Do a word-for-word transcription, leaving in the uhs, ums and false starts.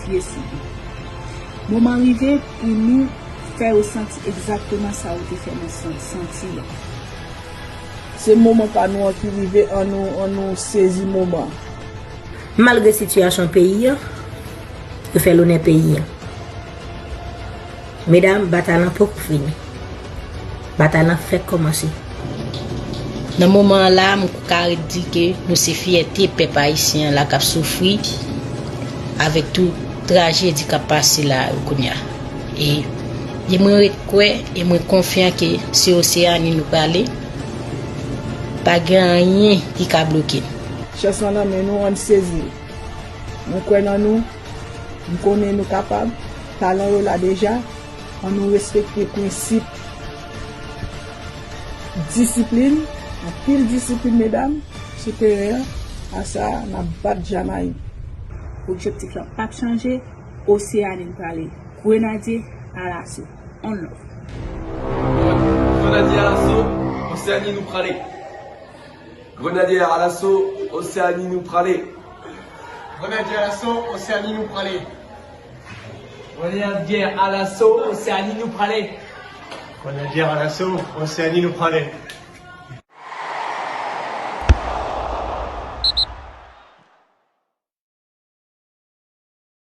pye sou li. Moman rive pou nou fè yo santi egzakteman sa yo te fè nou san- santi an. Se moman pa nou an ki rive, an nou, an nou sezi moman. Malgre sitiyasyon peyi an, yo fè lonè peyi an. Medam, batay lan poko fini. Batay lan fèk kòmanse. Nan moman an la, m ka ret di ke nou se fyète pèp ayisyen an la k ap soufri avèk tout trajedi k ap pase la yo kounye a. E, e mwen ret kwè e mwen konfyan ke se Oseani nou prale. Pa gen anyen ki ka bloke n. Chans lan nan men nou, ann sezi l. Mwen kwè nan nou, m konnen nou kapab, talan yo la deja, ann nou respekte prensip disiplin, anpil disiplin medam, sou teren an, a sa a, n ap bat Jamayik. Objektif lan p ap chanje, Oseani n prale, Grenadye alaso, on love. Grenadye alaso, Oseani nou prale. Grenadye alaso, Oseani nou prale. Grenadye alaso, Oseani nou prale. Grenadye alaso, Oseani nou prale. Grenadye alaso, Oseani nou prale.